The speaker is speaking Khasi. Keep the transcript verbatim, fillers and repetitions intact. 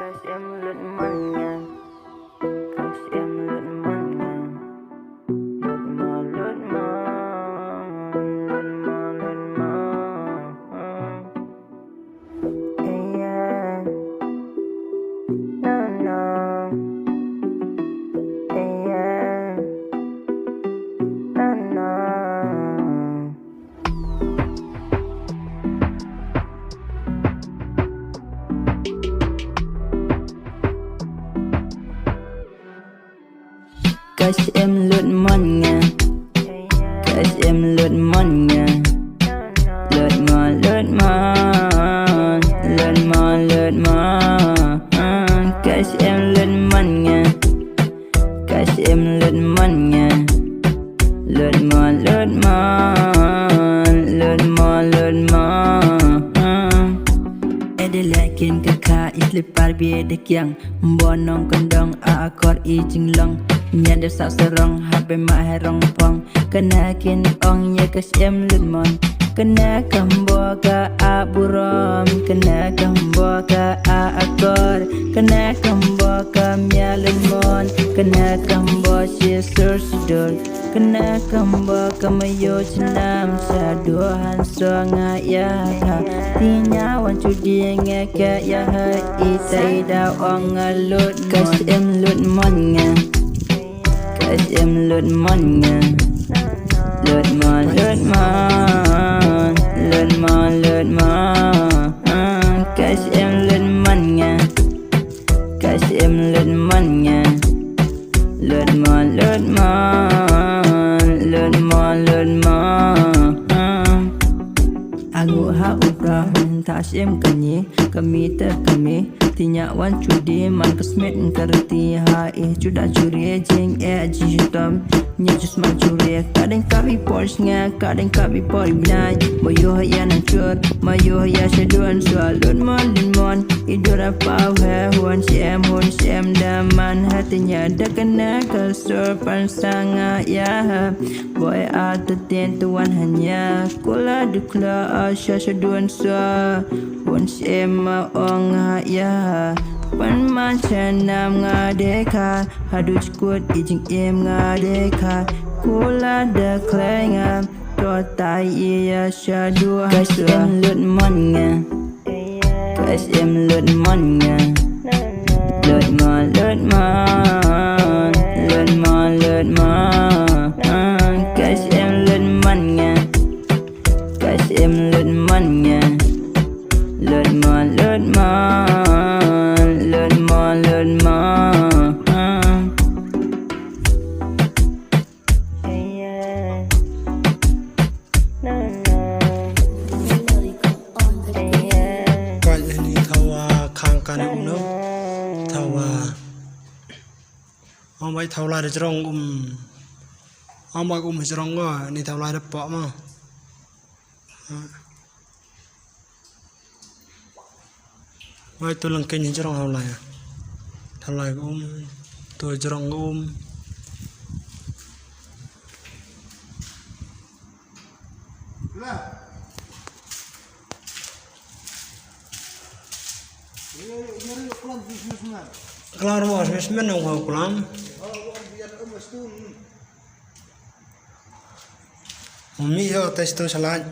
Ka siem lut mon nga. Ka siem lut mon nga. Lut ma, lut ma. Lut ma, lut ma. Yeah. No, no. Yeah. No, no. Ka siem lut mon nga. Ka siem lut mon nga. Lut ma, lut ma. Lut ma, lut ma. Ka siem lut mon nga. Ka siem lut mon nga. Lut ma, lut ma. Lut ma, lut ma. Ede lekin ka kha i slipar bie de kiang. Mbo nong kendong a akor i jinglong. Nyan de sa sarong habe ma herong pong. Kane kin ong ye ka siem lut mon. Kane ka mbo ka a burom. Kane ka mbo ka a akor. Kane ka mbo ka mia lut mon. Kane ka mbo shi sur sudur. Kane ka mbo ka mayo chnam sa duhan so nga ya ha. Ti nya wan chu di nge ke ya ha i tai da ong nga lut ka siem lut mon nga. Ka siem lut mon nga. Lut mon, lut mon. Lut mon, lut mon. Ka siem lut mon nga. Ka siem lut mon nga. Lut mon, lut mon. Lut mon, lut mon. Angu ha u pra hun ta siem kani. Kami te kami. Ti nya wan chu di man ka smet ka reti ha i chu da chu ri jing e ji tom. Nya chu sma chu ri ka deng ka bi por snga ka deng ka bi por bnai. Mo yo ha ya na chur ma yo ha ya sha duan so lut mon lut mon. I dur a pau ha huan shem huan shem da man ha ti nya da kana ka sur pan sanga ya ha. Boy a ta ten tu wan ha nya kula du kula a sha sha duan so. Hun siem ma ong ha ya. Pan man chen nam nga de kha. Hadu chkut i jing im nga de kha. Kula de kleng am. To tai i ya sha du ha sua. Ka siem lut mon nga. Ka siem lut mon nga. Lut ma, lut ma. Lut ma, lut ma. Ka siem lut mon nga. Ka siem lut mon nga. Lut ma, lut ma. Lut ma, lut ma. Kwah ni thawa khang kan um no. Thawa. Ong bai thaw la de jrong um. Ong bai um jrong go ni thaw la de pok ma. Wai tu lang keny jrong hau lai. Thalai ka um. Tu jrong ka um. Klam ruh smen nong kau klam. Umi yo tes tu salat.